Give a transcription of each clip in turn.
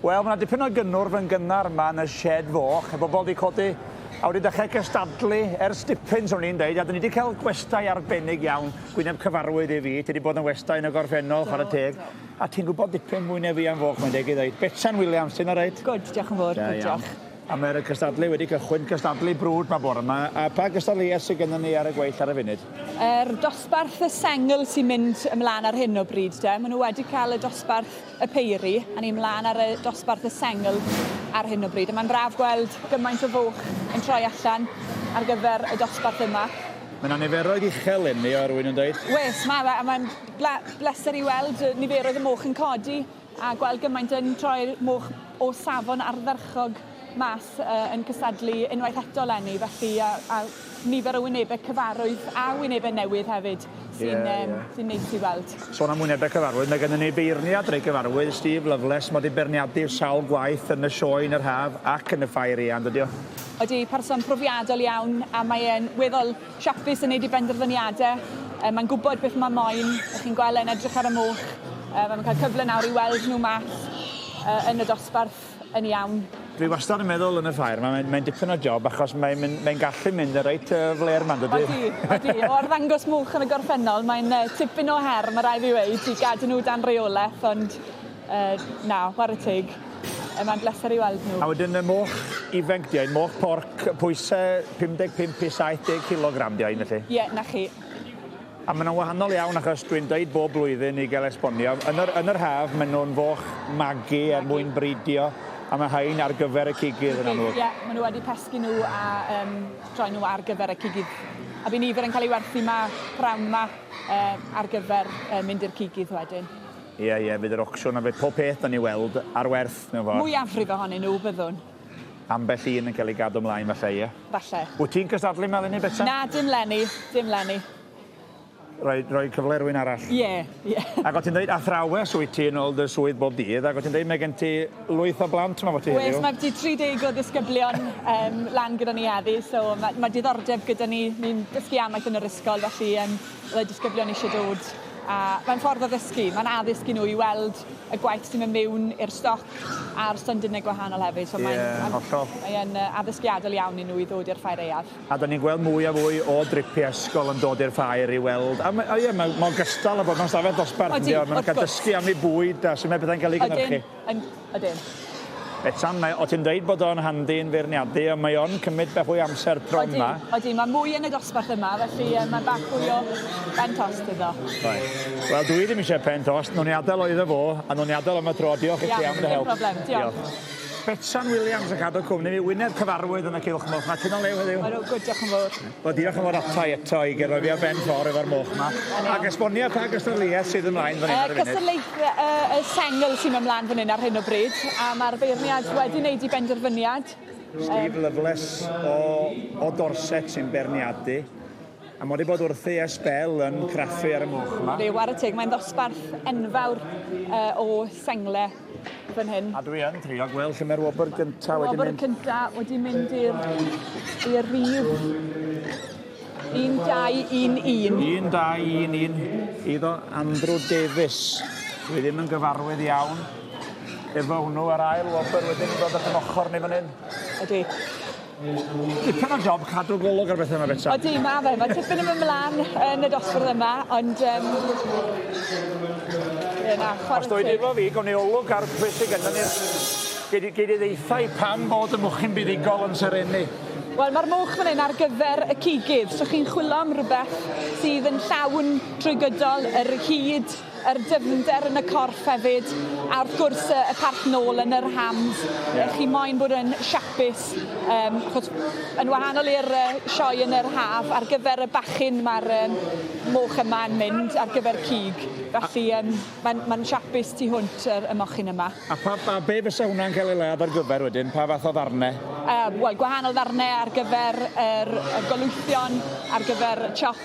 Wel, mae 'na dipyn o gynnwrf yn gynnar yma yn y sied foch, y bobl 'di codi a wedi dechrau cystadlu ers dipyn, swn i'n deud, a 'dyn ni 'di cael gwestai arbennig iawn, gwyneb cyfarwydd i fi, ti 'di bod yn westai yn y gorffennol, chwarae teg, a ti'n gwybod dipyn mwy na fi am foch, mae'n deg i ddeud. Betsan Williams, ti'n oreit? Good, diolch yn fawr, good, diolch. A mae'r cystadlu wedi cychwyn, cystadlu brwd 'ma bore 'ma. A pa gystadleuaeth sydd gennym ni ar y gweill ar y funud? Yr dosbarth y sengl sy'n mynd ymlaen ar hyn o bryd de. Maen nhw wedi cael y dosbarth y peiri, a ni ymlaen ar y dosbarth y sengl ar hyn o bryd. A mae'n braf gweld gymaint o foch yn troi allan ar gyfer y dosbarth yma. Mae 'na niferoedd uchel eleni o rywun yn dweud. Wes, mae fe, a mae'n bleser i weld niferoedd y moch yn codi. A gweld gymaint yn troi'r moch o safon ardderchog mas uh, yn cystadlu unwaith eto 'leni, felly a, a nifer o wynebau cyfarwydd a wynebau newydd hefyd sy'n yeah, yeah. Um, sy neis i weld. Sôn am wynebau cyfarwydd, mae gennym ni beirniad reit gyfarwydd, Steve Loveless, mae wedi beirniadu sawl gwaith yn y sioe yn yr haf ac yn y ffair eang, dydy o? Ydy, person profiadol iawn a mae e'n weddol Siapus yn neud 'i benderfyniade. Yy mae'n gwbod beth mae moyn. Y'ch chi'n gweld e'n edrych ar y moch. Yy ma' fe'n cael cyfle nawr i weld nhw mas yy yn y dosbarth yn iawn. Dwi wastad yn meddwl yn y ffair 'ma mae'n mae'n dipyn o job achos mae'n mynd mae'n gallu mynd yn reit yy flêr 'ma yndydi? Odi odi. O arddangos moch yn y gorffennol mae'n yy tipyn o her ma' rai' fi weud i gadw nhw dan reoleth ond Yy, na, whare teg. Yy, mae'n bleser i weld nhw. A wedyn y moch ifanc 'di 'hein, moch porc, pwyse 55 i 70 cilogram 'di 'hein felly? Ie, 'na chi. A maen nhw'n wahanol iawn achos dwi'n deud bob blwyddyn i gael esbonio, yn yr, yn yr haf maen nhw'n foch magu er mwyn bridio, a mae rhain ar gyfer y cigydd yn amlwg. Ie, maen nhw wedi pesgi nhw a um, troi nhw ar gyfer y cigydd. A bydd nifer yn cael ei werthu 'ma prawn 'ma uh, ar gyfer uh, mynd i'r cigydd wedyn. Ie, ie, fydd yr ocsiwn a fydd pob peth 'da ni weld ar werth mewn ffordd. Mwyafrif ohonyn nhw, byddwn. Ambell un yn cael ei gadw ymlaen falle, ie? Falle. Wyt ti'n cystadlu 'ma 'leni, Betsan? Na, dim 'leni, dim 'leni. Rhoi, rhoi cyfle i rywun arall. Ie, ie. Ac o' ti'n dweud athrawes wyt ti yn ôl dy swydd bob dydd, ac o' ti'n dweud mae gen ti lwyth o blant 'ma efo ti heddiw. Oes, mae byti 30 o ddisgyblion um, lan gyda ni heddi, so mae, mae diddordeb gyda ni, ni'n dysgu amaeth yn yr ysgol, felly um, byddai disgyblion eisiau dod. A mae'n ffordd o ddysgu, mae'n addysg i nhw i weld y gwaith sy'n mynd mewn i'r stoc a'r stondinau gwahanol hefyd. So mae'n yeah, hollol. Mae'n addysgiadol iawn i nhw i ddod i'r ffair aeaf. A da ni'n gweld mwy a fwy o dripiau ysgol yn dod i'r ffair i weld. A, a ie, mae ma ogystal â bod mewn stafell dosbarth. Odi, wrth gwrs. Maen nhw'n cael dysgu am eu bwyd a sut mae pethau'n cael eu gynhyrchu. Ydyn, ydyn. Betsan, mae, o ti'n dweud bod o'n handi yn feirniadu, ond mae o'n cymryd bach fwy o amser prom 'ma. Odi, odi, mae mwy yn y dosbarth yma, felly yy mae bach fwy o ben tost iddo. Reit. Wel, dwi ddim eisiau pen tost, nawn ni adael o iddo fo, a nawn ni adael am y tro. Diolch i ti am dy help. Iawn, dim problem, diolch. Diolch. Betsan Williams yn cadw cwmni fi, wyneb cyfarwydd yn y cylch moch 'ma. Ti'n o lew heddiw? Ydw, good, diolch yn fawr. Wel, diolch yn fawr ata i eto i gerdded fi ar ben ffordd efo'r moch 'ma. Ac esbonia pa gystadleuaeth sydd ymlaen fan hyn ar y funud. Cystadleuaeth y, y sengl sy'n mynd ymlaen fan hyn ar hyn o bryd, a mae'r beirniad wedi wneud i benderfyniad. Steve Loveless o, o Dorset sy'n beirniadu. A mae wedi bod wrthi ers sbel yn craffu ar y moch yma. Yndi, ware teg, mae'n ddosbarth enfawr uh, o sengle fan hyn. A dwi yn trio gweld lle mae'r wobr gynta wedi mynd. Wobr cynta wedi mynd i'r i'r rhif 1, 2, 1, 1. 1, 2, 1, 1. Iddo Andrew Davies. Dwi ddim yn gyfarwydd iawn efo hwnnw a'r ail wobr wedyn yn dod at yn ochr ni fan hyn. Ydy. Dipyn o job cadw golwg ar bethau yma, Betsan. Odi, mae fe. Mae tipyn yn mynd mlaen yn y dosbarth yma, ond... Um, ie, na, chwarae Os dweud efo fi, gawn ni olwg ar beth sydd gyda ni'r... Gei di, gei di ddeutha i pam bod y mochyn buddugol yn serennu. Wel, mae'r moch fan hyn ar gyfer y cigydd, so chi'n chwilio am rhywbeth sydd yn llawn trwy gydol yr hyd, yr dyfnder yn y corff hefyd, a wrth gwrs y, y part nôl yn yr hams. Yeah. Chi moyn bod yn siapus, um, achos yn wahanol i'r uh, sioe yn yr haf, ar gyfer y bachyn mae'r um, moch yma yn mynd ar gyfer cig. Felly um, mae'n ma siapus tu hwnt yr, y mochyn yma. A, pa, a be fysa hwnna'n cael ei ladd ar gyfer wedyn? Pa fath o ddarnau? Uh, Wel, gwahanol ddarnau ar gyfer yr, y golwythion, ar gyfer chop,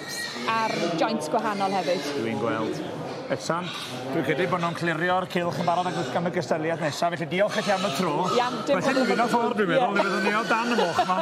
a'r joints gwahanol hefyd. Dwi'n gweld. Betsan, dwi'n credu bod nhw'n clirio'r cylch yn barod am y gystadleuaeth nesaf, felly diolch i chi am y tro. Iawn, dim problem. Felly, un o'r ffordd, dwi'n meddwl, yeah. ni fyddwn ni o dan y moch yma.